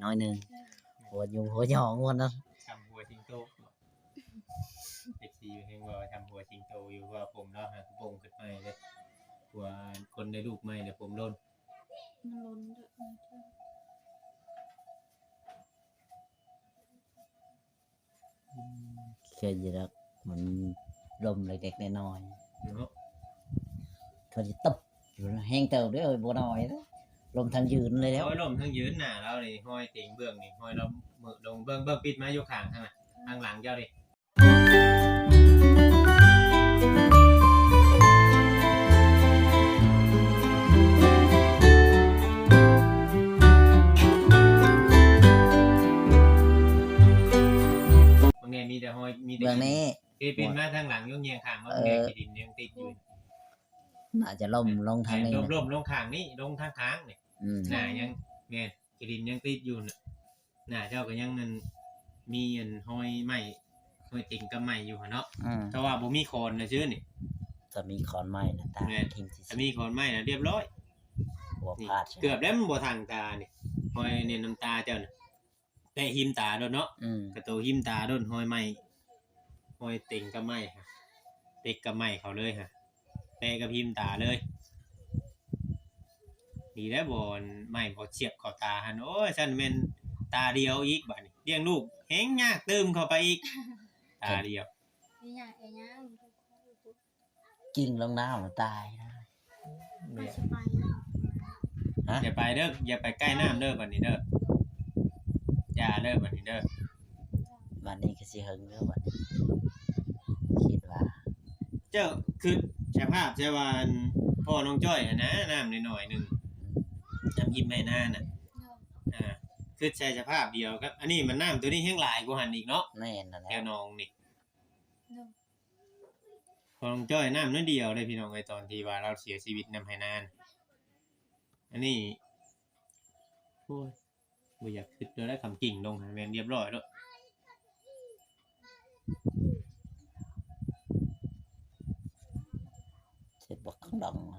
ໜ້ອຍໜຶ່ງ ຫົວຍຸງຫົວຫຍອງ ວ່ານັ້ນ ຊ່ຳຫົວສິງໂຕ. ເອັຟຊີ ເຫັນວ່າຊ່ຳຫົວສິງໂຕຢູ່ ເພາະວ່າຜົມລາວຫາກະໂປ່ງຂຶ້ນໃໝ່ເດ້ ຜົມວ່າຄົນໄດ້ລູກໃໝ່ແລ້ວຜົມຫຼົ່ນ ມັນຫຼົ່ນເດີ. ອືມ ເຄີຍຢູ່ດອກ ມັນລົມເລັກໆນ້ອຍໆເນາະ ເຂົາຈະຕົບຢູ່ ແຮງເຕີບເດ້ ບໍ່ນ້ອຍເດ້ ລົມທັງຢືນເລີຍແຫຼ້ວ. ໂອ້ຍ ລົມທັງຢືນ ໜ້າລາວນີ້ ຮອຍເຕັງເບື້ອງນີ້ ຮອຍລາວເໝີລົງ. ເບິ່ງ ເບິ່ງ ປິດມາຢູ່ຂ້າງທາງນັ້ນ ທາງຫຼັງເຈົ້າເດ້. ເບິ່ງແນ່ ມີແຕ່ຮອຍ ມີແຕ່ ເບິ່ງແນ່ ເອີ ປິ່ນມາທາງຫຼັງ ຍົກແຍງຂ້າງມາ ເອີ ເບິ່ງແນ່ ຂີ້ດິນຍັງຕິດຢູ່ ໜ້າຈະລົ້ມລົງທາງນີ້ ລົ້ມ ລົ້ມລົງຂ້າງນີ້ ລົງທາງຂ້າງນີ້ ອືມ ໜ້າຍັງ ແມ່ນ ຂີ້ດິນຍັງຕິດຢູ່ນະ ໜ້າເຈົ້າກໍຍັງ ອັນ ມີ ອັນ ຮອຍໄມ້ ຮອຍເຕັງກັບໄມ້ຢູ່ຫັ້ນເນາະ ອືມ ແຕ່ວ່າບໍ່ມີຂອນນະຊື່ນີ້ ຖ້າມີຂອນໄມ້ນະ ຕາ ແມ່ນ ທິ່ມຊື່ໆ ຖ້າມີຂອນໄມ້ນະ ລຽບຮ້ອຍ ຫົວພາດ ເກືອບແລ້ວ ມັນບໍ່ທັງຕານີ້ ຮອຍໃນນ້ຳຕາເຈົ້ານະ. ແປະຫິມຕາໂດດເນາະ ອືມ ກະໂຕຫິມຕາໂດດ ຮອຍໄມ້ ຮອຍເຕັງກັບໄມ້ ເຕັກກັບໄມ້ເຂົາເລີຍຫັ້ນ ແປະກັບຫິມຕາເລີຍ. ດີແລ້ວບໍ່ ໄມ້ບໍ່ສຽບເຂົ້າຕາຫັ້ນ ໂອ້ຍ ຊັ້ນແມ່ນຕາດຽວອີກ ບາດນີ້ລ້ຽງລູກແຮງຍາກຕື່ມເຂົ້າໄປອີກ ຕາດຽວ ຍາກອີຫຍັງ. ກິ່ງລົງນ້ຳຕາຍນະ. ຂ້ອຍຊິໄປ ຮະ? ຢ່າໄປເດີ ຢ່າໄປໃກ້ນ້ຳເດີ ບັດນີ້ເດີ ຢ່າເດີ ບັດນີ້ເດີ. ບັດນີ້ຄືຊິເຫິງເດີ ບັດນີ້ ຄິດວ່າ ເຈົ້າຄຶດສະພາບແຕ່ວ່າ ອັນ ພໍ່ນ້ອງຈ້ອຍຫັ້ນນະ ນ້ຳໜ້ອຍໆໜຶ່ງ ອືມ ນ້ຳຮິມໄຮ່ນານະ ອ່າ ຄຶດໃສ່ສະພາບດຽວກັບ ອັນນີ້ມັນນ້ຳໂຕນີ້ແຮງຫຼາຍກວ່າຫັ້ນອີກເນາະ. ແມ່ນນັ້ນແຫຼະ ແຖວໜອງນີ້ ຂອງຈ້ອຍນ້ຳໜ້ອຍດຽວເດ້ພີ່ນ້ອງເອີຍ ຕອນທີ່ວ່າລາວເສຍຊີວິດນຳໄຮ່ນານ. ອັນນີ້ ໂອ້ຍ ບໍ່ຢາກຄິດເລີຍ ຄຳກິ່ງລົງຫັ້ນແມ່ນລຽບຮ້ອຍໂລດ ເຈັບບັກດັງ. ອືມ.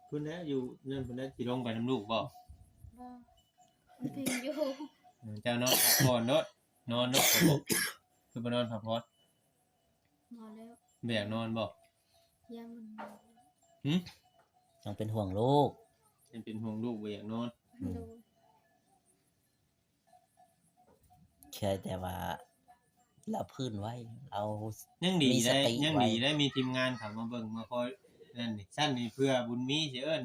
ພຸ້ນແຫຼະ ຢູ່ນັ້ນພຸ້ນແຫຼະ ຊິລົງໄປນຳລູກບໍ່? ບໍ່ ມັນພິງຢູ່. ເຈົ້ານອນພັກຜ່ອນໂລດ ນອນໂລດ ຄືບໍ່ນອນພັກຜ່ອນ? ນອນແລ້ວ. ບໍ່ຢາກນອນບໍ່? ຢ້ານມັນ ຫື? ຍັງເປັນຫ່ວງລູກ ຍັງເປັນຫ່ວງລູກ ບໍ່ຢາກນອນ. ໂດຍ. ແຄ່ແຕ່ວ່າລາວຟື້ນໄວ ລາວຍັງດີໄດ້ ມີສະຕິ ຍັງດີໄດ້ ມີທີມງານເຂົ້າມາເບິ່ງມາຄອຍນັ້ນນີ້ ຊັ້ນນີ້ເພື່ອບຸນມີຊິເອີ້ນ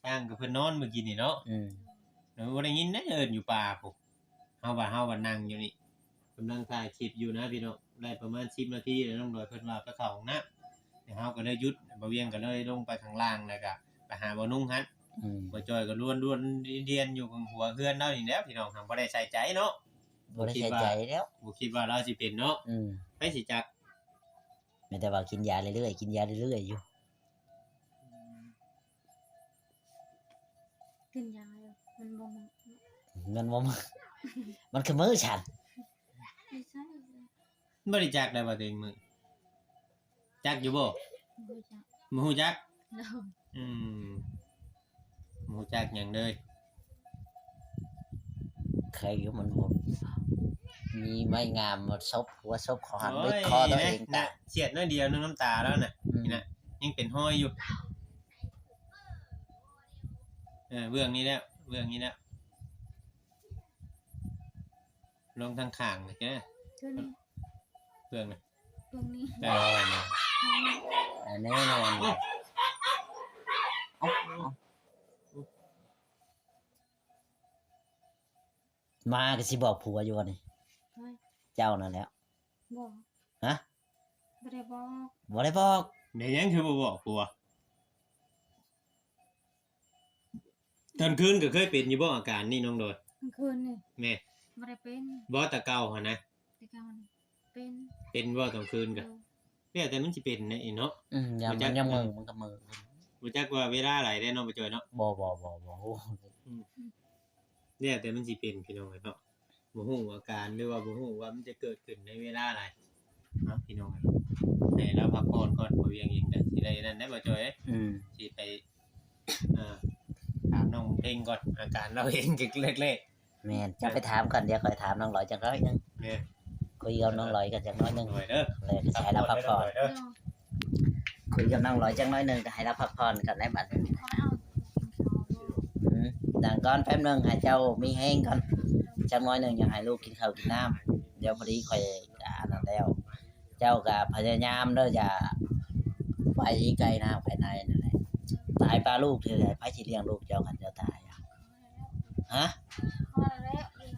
ຊ່າງກັບເພິ່ນນອນມື້ກີ້ນີ້ເນາະ. ອືມ ແລ້ວບໍ່ໄດ້ຍິນໄດ໋ເອີ້ນຢູ່ປ່າພຸ້ນ ເຮົາວ່າເຮົາວ່ານັ່ງຢູ່ນີ້ ກຳລັງຖ່າຍຄລິບຢູ່ນະພີ່ນ້ອງ ໄດ້ປະມານສິບນາທີແລ້ວ ນ້ອງດອຍເພິ່ນວ່າໄປເຂົ້າຫ້ອງນ້ຳ ແລ້ວເຮົາກໍເລີຍຢຸດ ບ່າວວຽງກໍເລີຍລົງໄປຂ້າງລ່າງ ແລ້ວກໍໄປຫາບ່າວນຸງຫັ້ນ. ອືມ ບ່າວຈ້ອຍກໍລວນໆລຽນຢູ່ຂ້າງຫົວເຮືອນລາວນີ້ແຫຼະພີ່ນ້ອງ ຫາກບໍ່ໄດ້ໃສ່ໃຈເນາະ ບໍ່ໄດ້ໃສ່ໃຈແລ້ວ ບໍ່ຄິດວ່າລາວຊິເປັນເນາະ. ອືມ ໃຜຊິຈັກ ມີແຕ່ວ່າກິນຢາເລື້ອຍໆ ກິນຢາເລື້ອຍໆຢູ່. ອືມ ກິນຢາຢູ່ ມັນບໍ່ ມັນບໍ່ ມັນຄືມື້ຊັ້ນ ບໍ່ໃຊ່ ບໍ່ໄດ້ຈັກໄດ້ວ່າຕົວເອງມື້ ຈັກຢູ່ບໍ່? ບໍ່ຈັກ ບໍ່ຮູ້ຈັກ. ໂດຍ. ອືມ ບໍ່ຮູ້ຈັກຫຍັງເລີຍ ໃຄຢູ່ມັນບໍ່ ມີໄມ້ງາມມາສົບຫົວສົບເຂົາຫັ້ນ ໂອ້ຍ ບິດຄໍຕົວເອງຕາຍ ສຽດໜ້ອຍດຽວໜຶ່ງນ້ຳຕາແລ້ວນະ. ອືມ ນີ້ນະ ຍັງເປັນຮອຍຢູ່. ເອີ ເບື້ອງນີ້ແຫຼະ ເບື້ອງນີ້ແຫຼະ. ລົງທາງຂ້າງນີ້ແກ ຕົວນີ້ ເບື້ອງນີ້ ເບື້ອງນີ້ ເອີ ອັນນີ້ ອັນນີ້ ເອົ້າ ເອົ້າ ມາກໍຊິບອກຜົວຢູ່ບໍ່ນີ້? ເຈົ້ານັ້ນແຫຼະ. ບໍ່. ຮະ? ບໍ່ໄດ້ບອກ. ບໍ່ໄດ້ບອກ. ແມ່ນຫຍັງຄືບໍ່ບອກຜົວ? ຕອນຄືນກໍເຄີຍເປັນຢູ່ບໍ່ອາການນີ້ນ້ອງໂດຍ? ກາງຄືນນີ້ ແມ່ນ ບໍ່ໄດ້ເປັນ. ບໍ່ ແຕ່ເກົ່າຫັ້ນນະ? ແຕ່ເກົ່າຫັ້ນເປັນ. ເປັນບໍ່ຕອນຄືນກະ? ໂດຍ. ແລ້ວແຕ່ມັນຊິເປັນແຫຼະເນາະ. ອືມ ຍາມມັນຍັງເມີ ມັນກໍເມີ. ບໍ່ຈັກວ່າເວລາໃດເດ້ເນາະ ບໍ່ຈ່ອຍເນາະ. ບໍ່ ບໍ່ ບໍ່ ບໍ່. ອືມ ແລ້ວແຕ່ມັນຊິເປັນ ພີ່ນ້ອງເອີຍເນາະ. ບໍ່ຮູ້ອາການ ຫຼືວ່າບໍ່ຮູ້ວ່າມັນຈະເກີດຂຶ້ນໃນເວລາໃດເນາະ ພີ່ນ້ອງເອີຍ. ໃຫ້ລາວພັກຜ່ອນກ່ອນ ບໍ່ວຽງເອງກໍຊິໄດ້ນັ້ນໄດ໋ ບໍ່ຈ່ອຍເອີຍ. ອືມ ຊິໄປ ອ່າ ຖາມນ້ອງເພັງກ່ອນ ອາການລາວເອງຈັກເລັກໆ. ແມ່ນ ເຈົ້າໄປຖາມກ່ອນ ດຽວຂ້ອຍຖາມນ້ອງລອຍຈັກໜ້ອຍໜຶ່ງ. ແມ່ນ ຄຸຍກັບນ້ອງລອຍກັນຈັກໜ້ອຍໜຶ່ງ ນ້ອງລອຍເດີ ແລ້ວກໍຊິໃຫ້ລາວພັກຜ່ອນ. ຄຸຍກັບນ້ອງລອຍຈັກໜ້ອຍໜຶ່ງ ກໍໃຫ້ລາວພັກຜ່ອນກ່ອນໄດ໋ບັດນີ້. ອືມ ນັ່ງກ່ອນແປັບໜຶ່ງ ໃຫ້ເຈົ້າມີແຮງກ່ອນຈັກໜ້ອຍໜຶ່ງ ຢາກໃຫ້ລູກກິນເຂົ້າກິນນ້ຳ. ດຽວພໍດີຂ້ອຍກະອັນນັ້ນແລ້ວ ເຈົ້າກະພະຍາຍາມເດີ ຢ່າໄປໄກນ້ຳໄກໃນນັ້ນແຫຼະ. ຕາຍປະລູກເທື່ອໃດ ໃຜຊິລ້ຽງລູກເຈົ້າ ຄັນເຈົ້າຕາຍອະ? ຮະ?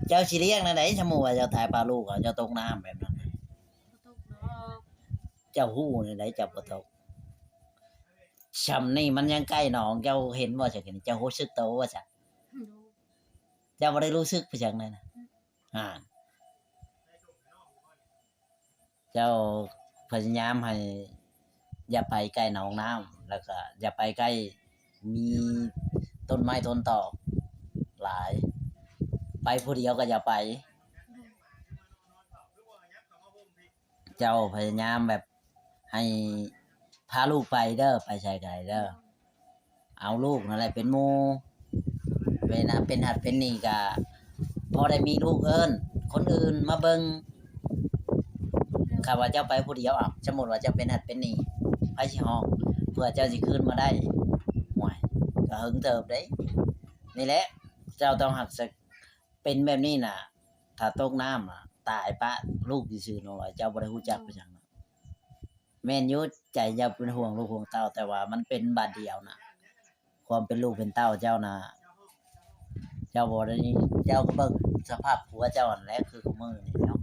ເຈົ້າຊິລ້ຽງແນວໃດ ສົມມຸດວ່າເຈົ້າຕາຍປະລູກ ເຈົ້າຕົກນ້ຳແບບນັ້ນ ບໍ່ຕົກດອກ. ເຈົ້າຮູ້ແນວໃດ ເຈົ້າບໍ່ຕົກ? ຊ່ຳນີ້ມັນຍັງໃກ້ໜອງ ເຈົ້າເຫັນບໍ່? ເຈົ້າເຫັນ ເຈົ້າຮູ້ສຶກໂຕບໍ່ຊະ? ເຈົ້າບໍ່ໄດ້ຮູ້ສຶກໄປຈັ່ງໃດນະ? ອືມ ອ່າ ເຈົ້າພະຍາຍາມໃຫ້ຢ່າໄປໃກ້ໜອງນ້ຳ ແລ້ວກໍຢ່າໄປໃກ້ມີຕົ້ນໄມ້ຕົ້ນຕອກຫຼາຍ ໄປຜູ້ດຽວກໍຢ່າໄປ. ເຈົ້າພະຍາຍາມແບບໃຫ້ພາລູກໄປເດີ ໄປໃສກໍໄດ້ເດີ. ເອົາລູກນັ້ນແຫຼະເປັນໝູ່ ເວລາເປັນຫັ້ນເປັນນີ້ກະພໍໄດ້ມີລູກເອີ້ນຄົນອື່ນມາເບິ່ງ. ຄັນວ່າເຈົ້າໄປຜູ້ດຽວ ເອົາ ສົມມຸດວ່າເຈົ້າເປັນຫັ້ນເປັນນີ້ ໃຜຊິຮ້ອງເພື່ອເຈົ້າຊິຄືນມາໄດ້? ໂອ້ຍ ກະເຫິງເຕີບເດ້. ນີ້ແຫຼະ ເຈົ້າຕ້ອງຮັກສະ ເປັນແບບນີ້ນະ ຖ້າຕົກນ້ຳນະ ຕາຍປະລູກຊື່ໆ ນ້ອງລອຍ ເຈົ້າບໍ່ໄດ້ຮູ້ຈັກເປັນຫຍັງນະ. ແມ່ນຢູ່ ໃຈເຈົ້າເປັນຫ່ວງລູກຫ່ວງເຕົ້າ ແຕ່ວ່າມັນເປັນບາດດຽວນະ. ຄວາມເປັນລູກເປັນເຕົ້າເຈົ້ານະ ເຈົ້າບໍ່ໄດ້ ເຈົ້າກໍເບິ່ງສະພາບຜົວເຈົ້າຫັ້ນແຫຼະ ຄືຄຸມື້ນີ້ເນາະ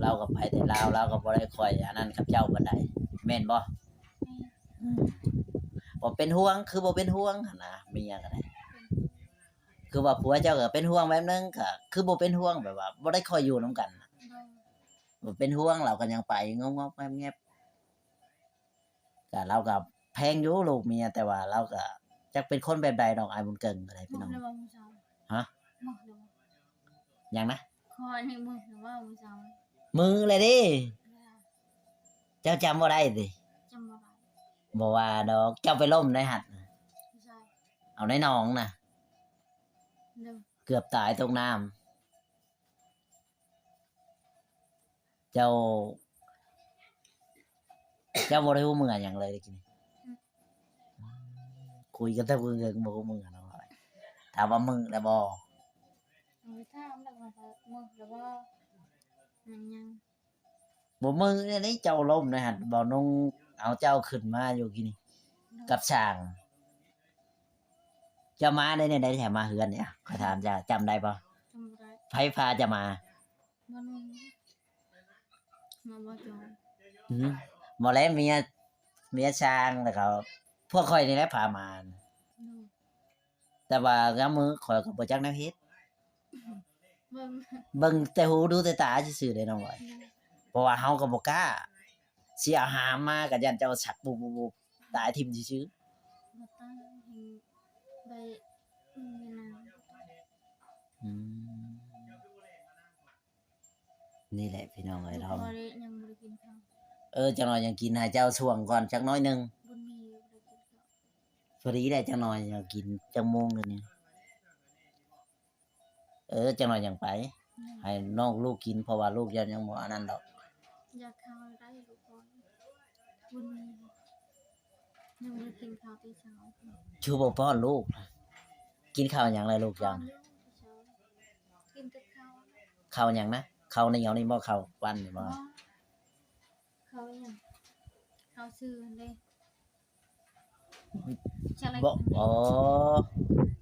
ລາວກໍໄປແຕ່ລາວ ລາວກໍບໍ່ໄດ້ຄ່ອຍອັນນັ້ນກັບເຈົ້າປານໃດ ແມ່ນບໍ່? ອືມ ບໍ່ເປັນຫ່ວງ ຄືບໍ່ເປັນຫ່ວງຫັ້ນນະ ເມຍກໍໄດ້ ຄືວ່າຜົວເຈົ້າກໍເປັນຫ່ວງແບບໜຶ່ງ ກໍຄືບໍ່ເປັນຫ່ວງ ແບບວ່າບໍ່ໄດ້ຄ່ອຍຢູ່ນຳກັນນະ. ບໍ່ເປັນຫ່ວງ ລາວກໍຍັງໄປງອບໆແງບໆ. ກະລາວກະແພງຢູ່ລູກເມຍ ແຕ່ວ່າລາວກະຈັກເປັນຄົນແບບໃດດອກ ອ້າຍບຸນເກິ່ງກໍໄດ້ພີ່ນ້ອງ. ຮະ? ຍັງນະ? ຂໍອັນນີ້ມື້ແລ້ວວ່າມື້ເຊົ້າ ມື້ແລ້ວເດ້. ເຈົ້າຈຳບໍ່ໄດ້ຕິ? ຈຳບໍ່ໄດ້. ບໍ່ວ່າດອກ ເຈົ້າໄປລົ້ມໃນຫັ້ນ ເອົາໃນໜອງນະ ເກືອບຕາຍຕົກນ້ຳ. ເຈົ້າ ເຈົ້າບໍ່ໄດ້ຮູ້ເມືອຫຍັງເລີຍເມື່ອກີ້ນີ້. ຄຸຍກັນແຕ່ເຖິງບໍ່ຮູ້ເມືອເນາະ. ຖາມວ່າເມືອແລ້ວບໍ່? ເອີ ຖາມແລ້ວວ່າເມືອແລ້ວບໍ່? ມັນຍັງ ບໍ່ເມືອໃດ ເຈົ້າລົ້ມໃນຫັ້ນ ເບົານົງເອົາເຈົ້າຂຶ້ນມາຢູ່ກີ້ນີ້ ກັບຊ່າງ. ເຈົ້າມາໄດ້ແນວໃດແທ້ ມາເຮືອນນີ້ ຂ້ອຍຖາມເຈົ້າ ຈຳໄດ້ບໍ່? ຈຳບໍ່ໄດ້. ໃຜພາເຈົ້າມາ? ບໍ່ໜຶ່ງ ມາບໍ່ຈອງ. ອືມ ບໍ່ແລະ ເມຍ ເມຍຊ່າງ ແລ້ວກໍພວກຂ້ອຍນີ້ແຫຼະພາມາ. ໂດຍ. ແຕ່ວ່າຍາມມື້ຂ້ອຍກໍບໍ່ຈັກແນວເຮັດ ເບິ່ງ ເບິ່ງແຕ່ຫູດູແຕ່ຕາຊື່ໆເດ້ນ້ອງລອຍ. ໂດຍ. ເພາະວ່າເຮົາກໍບໍ່ກ້າ ຊິເອົາຫາມມາກໍຢ້ານເຈົ້າສັກບຸບໆ ຕາຍຖິ້ມຊື່ໆ. ບໍ່ຕາຍ ໄດ້ ອືມ ອືມ. ນີ້ແຫຼະພີ່ນ້ອງເອີຍ ລາວ ຍັງບໍ່ໄດ້ກິນເຂົ້າ. ເອີ ຈັກໜ້ອຍຍັງກິນ ໃຫ້ເຈົ້າຊ່ວງກ່ອນຈັກໜ້ອຍໜຶ່ງ. ພໍດີແຫຼະ ຈັກໜ້ອຍຍັງກິນ. ຈັກໂມງແລ້ວນີ້? ເອີ ຈັກໜ້ອຍຍັງໄປ. ໃຫ້ນ້ອງລູກກິນ ເພາະວ່າລູກເຈົ້າຍັງບໍ່ອັນນັ້ນດອກ. ຢາກເຂົ້າໄດ້ລູກ ບໍ່ມີ ຍັງບໍ່ໄດ້ກິນເຂົ້າແຕ່ເຊົ້າ. ຄືບໍ່ປ້ອນລູກ? ກິນເຂົ້າຫຍັງແລ້ວລູກເຈົ້າ? ກິນແຕ່ເຂົ້າ. ເຂົ້າຫຍັງນະ? ເຂົ້າໜຽວນີ້ບໍ່? ເຂົ້າປັ້ນນີ້ບໍ່? ບໍ່ ເຂົ້າຫຍັງ? ເຂົ້າຊື່ຫັ້ນເດ້. ບໍ່ ອໍ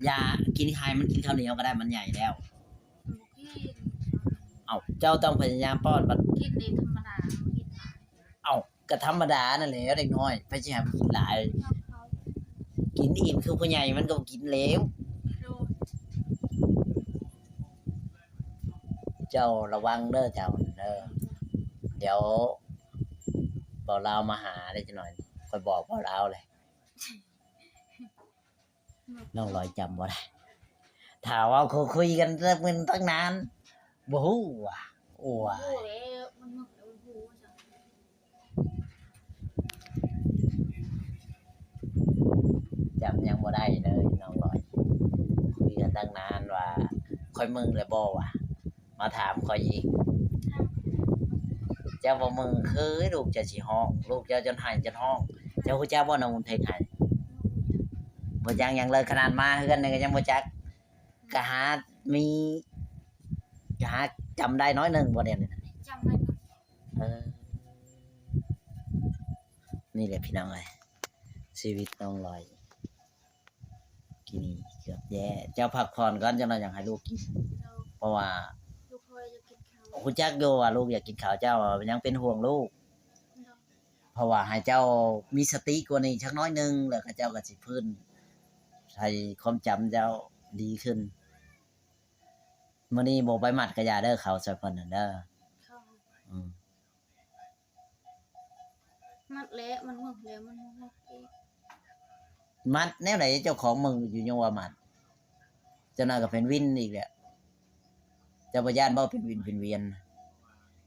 ຢ່າ ກິນ ໃຫ້ມັນກິນເຂົ້າໜຽວກໍໄດ້ ມັນໃຫຍ່ແລ້ວ. ບໍ່ກິນ. ເອົ້າ ເຈົ້າຕ້ອງພະຍາຍາມປ້ອນ ບັດ ກິນເດ້ ທຳມະດາ ບໍ່ກິນຫຼາຍ. ເອົ້າ ກໍທຳມະດານັ້ນແຫຼະ ເດັກນ້ອຍ ໃຜຊິໃຫ້ມັນກິນຫຼາຍ? ກິນອີ່ມຄືຜູ້ໃຫຍ່ມັນກໍບໍ່ກິນແລ້ວ. ໂດຍ. ເຈົ້າລະວັງເດີ ເຈົ້າເດີ ດຽວບ່າວລາວມາຫາເດ້ ຈັກໜ້ອຍຂ້ອຍບອກບ່າວລາວແຫຼະ. ນ້ອງລອຍຈຳບໍ່ໄດ້ ຖ້າເວົ້າ ເຂົາຄຸຍກັນຕັ້ງນານ ບໍ່ຮູ້ວ່າ ໂອ້ຍ ບໍ່ຮູ້ແລ້ວ ມັນມັກແລ້ວ ມັນຮູ້ວ່າຊັ້ນ. ຈຳຫຍັງບໍ່ໄດ້ເລີຍນ້ອງລອຍ. ຄຸຍກັນຕັ້ງນານວ່າ ຂ້ອຍມຶງແລ້ວບໍ່ວະ ມາຖາມຂ້ອຍອີກ. ເຈົ້າບໍ່ມຶງ ຄືລູກເຈົ້າຊິຮ້ອງ ລູກເຈົ້າຈົນໄຫ້ຈົນຮ້ອງ. ເຈົ້າຮູ້ຈັກບໍ່ ນ້ອງບຸນເພັງໄຫ້? ບໍ່ຈັກຫຍັງເລີຍ ຂະໜາດມາເຮືອນນີ້ກໍຍັງບໍ່ຈັກ. ກະຫາມີ ກະຫາຈຳໄດ້ໜ້ອຍໜຶ່ງບໍ່ດຽວນີ້ນະ? ຈຳໄດ້. ເອີ ນີ້ແຫຼະພີ່ນ້ອງເອີຍ ຊີວິດນ້ອງລອຍ ກິນເກືອບແຍ່. ເຈົ້າພັກຜ່ອນກ່ອນ ຈັກໜ້ອຍຈັ່ງໃຫ້ລູກກິນ ເພາະວ່າ ລູກຂ້ອຍຢາກກິນເຂົ້າ. ຮູ້ຈັກຢູ່ວ່າລູກຢາກກິນເຂົ້າ ເຈົ້າຍັງເປັນຫ່ວງລູກ. ເພາະວ່າໃຫ້ເຈົ້າມີສະຕິກວ່ານີ້ຈັກໜ້ອຍໜຶ່ງ ແລ້ວເຂົາເຈົ້າກໍຊິຟື້ນ ໃຫ້ຄວາມຈຳເຈົ້າດີຂຶ້ນ. ມື້ນີ້ບໍ່ໄປມັດກະຢ່າເດີ ເຂົ້າໃສ່ເພິ່ນຫັ້ນເດີ. ເຂົ້າ ອືມ ມັດແລ້ວ ມັນເໝິດແລ້ວ ມັນບໍ່ມັດອີກ. ມັດແນວໃດ ເຈົ້າຂອງເໝິດຢູ່ ຍັງວ່າມັດ. ເຈົ້າໜ້າກໍເປັນວິນອີກແຫຼະ. ເຈົ້າບໍ່ຢ້ານບໍ່ເປັນວິນເປັນວຽນ?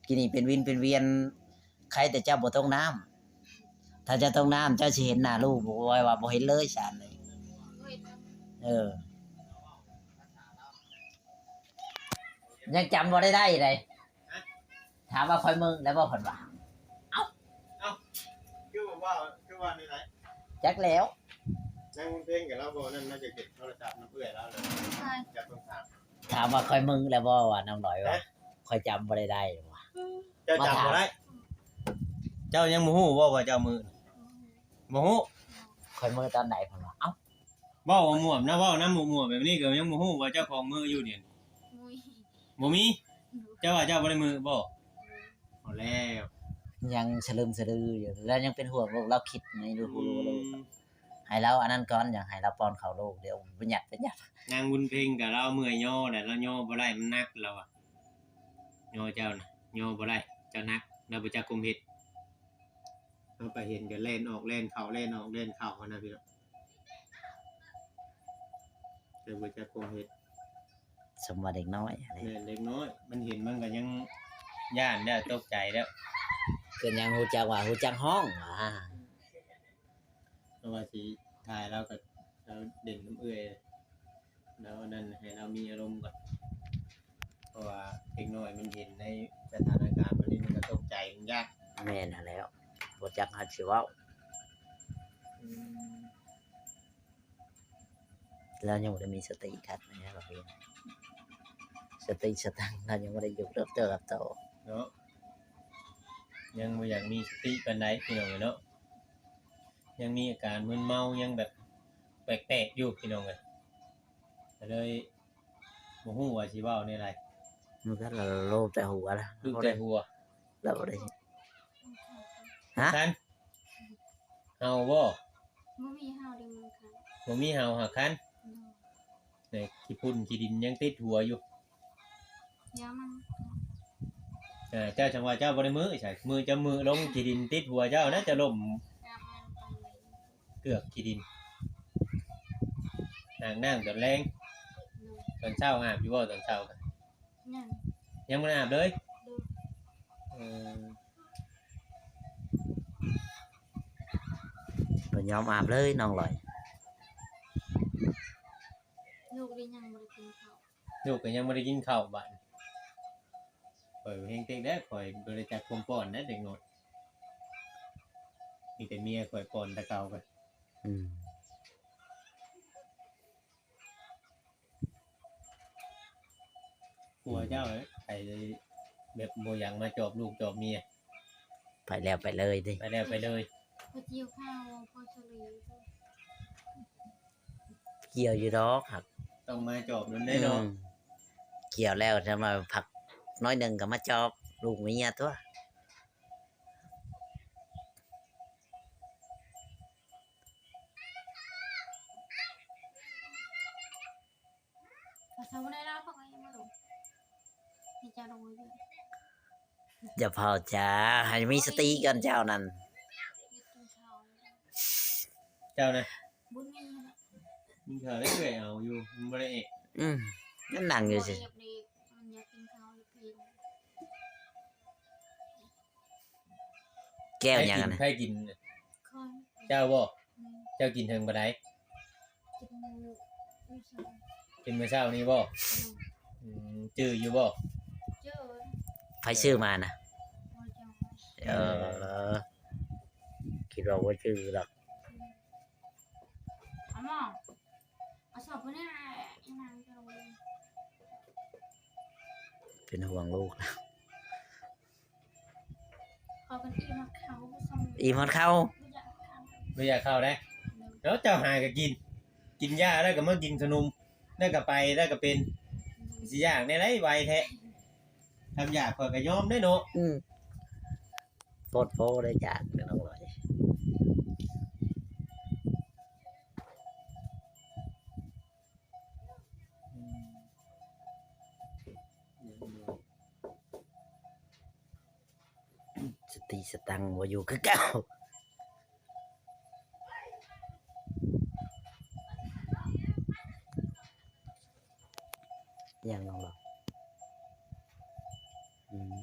ກີ້ນີ້ເປັນວິນເປັນວຽນ ໃຄແຕ່ເຈົ້າບໍ່ຕົກນ້ຳ. ຖ້າເຈົ້າຕົກນ້ຳ ເຈົ້າຊິເຫັນໜ້າລູກ ໂອ້ຍ ວ່າບໍ່ເຫັນເລີຍຊານນີ້. ເອີ ຍັງຈຳບໍ່ໄດ້ໄດ້ໃດ. ຖາມວ່າຂ້ອຍມຶງແລ້ວບໍ່ ເພິ່ນວ່າ. ເອົ້າ ເອົ້າ ຄືວ່າ ຄືວ່າແນວໃດ? ຈັກແລ້ວ. ນາງບຸນເພັງກັບລາວບໍ່ນັ້ນ ລາວຈະເກັບໂທລະສັບນຳເອື້ອຍລາວເລີຍ. ຈັກຕ້ອງຖາມ ຖາມວ່າຂ້ອຍມຶງແລ້ວບໍ່ ວ່ານ້ອງດອຍວ່າ. ຮະ? ຂ້ອຍຈຳບໍ່ໄດ້ໄດ້ວ່າ. ເຈົ້າຈຳບໍ່ໄດ້? ເຈົ້າຍັງບໍ່ຮູ້ບໍ່ວ່າເຈົ້າມື? ບໍ່ຮູ້. ຂ້ອຍມືຕອນໃດ ເພິ່ນວ່າ. ເອົ້າ ເວົ້າມ່ວນນະ ເວົ້ານຳໝູ່ໆແບບນີ້ກໍຍັງບໍ່ຮູ້ວ່າເຈົ້າຂອງມືຢູ່ນີ້. ບໍ່ມີ. ເຈົ້າວ່າເຈົ້າບໍ່ໄດ້ມືບໍ່? ເອົາແລ້ວ ຍັງສະລຶມສະລືຢູ່ ລາວຍັງເປັນຫ່ວງລູກ ລາວຄິດໃນລູກ. ອືມ ໃຫ້ລາວອັນນັ້ນກ່ອນ ຢາກໃຫ້ລາວປ້ອນເຂົ້າລູກ ດຽວປະຢັດ ປະຢັດ. ນາງບຸນເພັງກໍລາວເມື່ອຍຍໍແຫຼະ ລາວຍໍບໍ່ໄດ້ ມັນໜັກລາວວ່າ. ຍໍເຈົ້ານະ ຍໍບໍ່ໄດ້ ເຈົ້າໜັກ ລາວບໍ່ຈັກກົມເຮັດ. ເຮົາໄປເຫັນກໍແລ່ນອອກແລ່ນເຂົ້າ ແລ່ນອອກແລ່ນເຂົ້າຫັ້ນນະພີ່ນ້ອງ. ເຈົ້າບໍ່ຈັກຄວາມເຮັດ ສົມວ່າເດັກນ້ອຍ. ແມ່ນ ເດັກນ້ອຍ ມັນເຫັນມັນກໍຍັງຢ້ານແລ້ວ ຕົກໃຈແລ້ວ. ເພິ່ນຍັງຮູ້ຈັກວ່າ ຮູ້ຈັກຮ້ອງວ່າ. ເພາະວ່າຊິຖ່າຍລາວກໍ ລາວເດັ່ນນຳເອື້ອຍ ລາວອັນນັ້ນ ໃຫ້ລາວມີອາລົມກ່ອນ. ເພາະວ່າເດັກນ້ອຍມັນເຫັນໃນສະຖານະການແບບນີ້ ມັນກໍຕົກໃຈ ມັນຢ້ານ. ແມ່ນຫັ້ນແຫຼ້ວ ບໍ່ຈັກຫາຊິເວົ້າ. ອືມ ລາວຍັງບໍ່ໄດ້ມີສະຕິຄັກແນ່ ລາວເປັນ ສະຕິສະຕັງລາວຍັງບໍ່ໄດ້ຢູ່ເຕີບເຕີບໂຕເນາະ. ຍັງບໍ່ຢາກມີສະຕິປານໃດ ພີ່ນ້ອງເອີຍເນາະ. ຍັງມີອາການມຶນເມົາ ຍັງແບບແປກໆຢູ່ ພີ່ນ້ອງເອີຍ. ກໍເລີຍບໍ່ຮູ້ວ່າຊິເວົ້າແນວໃດ. ມັນກໍໂລບແຕ່ຫົວລະ ໂລບແຕ່ຫົວ ລາວບໍ່ໄດ້. ຮະ? ຄັນ ເຫົ່າບໍ່? ບໍ່ມີເຫົ່າເດ້ ມັນຄັນ. ບໍ່ມີເຫົ່າຫາຄັນ. ໂດຍ. ແຕ່ຂີ້ຝຸ່ນຂີ້ດິນຍັງຕິດຫົວຢູ່. ຢ່າມັນ. ເອີ ເຈົ້າຈັ່ງວ່າເຈົ້າບໍ່ໄດ້ມື້ໃສ ມື້ເຈົ້າມື້ລົງຂີ້ດິນຕິດຫົວເຈົ້ານະ ເຈົ້າລົ້ມ ຢ່າມັນໄປ ເກືອກຂີ້ດິນ ອາບນ້ຳຕອນແລງ. ໂດຍ. ຕອນເຊົ້າອາບຢູ່ບໍ່ ຕອນເຊົ້າ? ຍັງ ຍັງບໍ່ໄດ້ອາບເລີຍ. ໂດຍ. ເອີ ບໍ່ຍອມອາບເລີຍນ້ອງລອຍ. ລູກນີ້ຍັງບໍ່ໄດ້ກິນເຂົ້າ ລູກກໍຍັງບໍ່ໄດ້ກິນເຂົ້າບາດນີ້. ຂ້ອຍແຮງເຕັກແລ້ວ ຂ້ອຍບໍ່ໄດ້ຈັກຄວາມປ້ອນແລ້ວເດັກນ້ອຍ ມີແຕ່ເມຍຂ້ອຍປ້ອນແຕ່ເກົ່າກໍ. ອືມ ຜົວເຈົ້າເອີຍ ໃຜແບບບໍ່ຢາກມາຈອບລູກຈອບເມຍ ໄປແລ້ວໄປເລີຍຕິ ໄປແລ້ວໄປເລີຍ. ພໍກ່ຽວເຂົ້າ ພໍສະເລີ ກ່ຽວຢູ່ດອກ ຫາກຕ້ອງມາຈອບນຳໄດ້ເນາະ. ອືມ ກ່ຽວແລ້ວ ຈັກໜ້ອຍພັກໜ້ອຍໜຶ່ງກໍມາຈອບລູກເມຍຕົວະ. ຢ່າເຝົ້າຈ້າ ໃຫ້ມີສະຕິກ່ອນເຈົ້ານັ້ນ. ເຈົ້ານະ ບຸນມີ ມີເທື່ອໄດ້ເອື້ອຍເອົາຢູ່ ມັນບໍ່ໄດ້ເອກ. ອືມ ມັນນັ່ງຢູ່ຊິ ແກ້ວຫຍັງຫັ້ນນະ? ໃຜກິນ? ຂ້ອຍ. ເຈົ້າບໍ່? ອືມ. ເຈົ້າກິນເຖິງປານໃດ? ກິນມື້ເຊົ້ານີ້ບໍ່? ອືມ ຈື່ຢູ່ບໍ່? ໃຜຊື້ມານະ? ເອີ ຄິດວ່າບໍ່ຈື່ດອກ. ເປັນຫ່ວງລູກແລ້ວ. ເຂົາກັນອີ່ມຮອດເຂົ້າ ບໍ່ສ່ຳ ອີ່ມຮອດເຂົ້າ ບໍ່ຢາກເຂົ້າ ບໍ່ຢາກເຂົ້າເດ້. ແລ້ວເຈົ້າຫາກໍກິນ ກິນຢາແລ້ວກໍມາກິນຂະໜົມ ແລ້ວກໍໄປ ແລ້ວກໍເປັນ ຊິຢາກແນວໃດໄວແທ້. ຄຳຢາກຂ້ອຍກໍຍອມເດ້ເນາະ. ອືມ ໂພດໂພໄດ້ຢາກເດ້ນ້ອງລອຍ. ອືມ ສະຕິສະຕັງບໍ່ຢູ່ຄືເກົ່າ. ຫຍັງນ້ອງລອຍ? ອືມ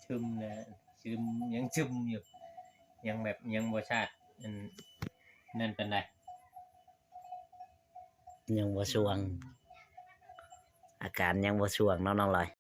ຊຶມນະ ຊຶມ ຍັງຊຶມຢູ່ ຍັງແບບ ຍັງບໍ່ຊາດ ອັນນັ້ນປານໃດ ຍັງບໍ່ຊ່ວງ ອາການຍັງບໍ່ຊ່ວງເນາະນ້ອງລອຍ.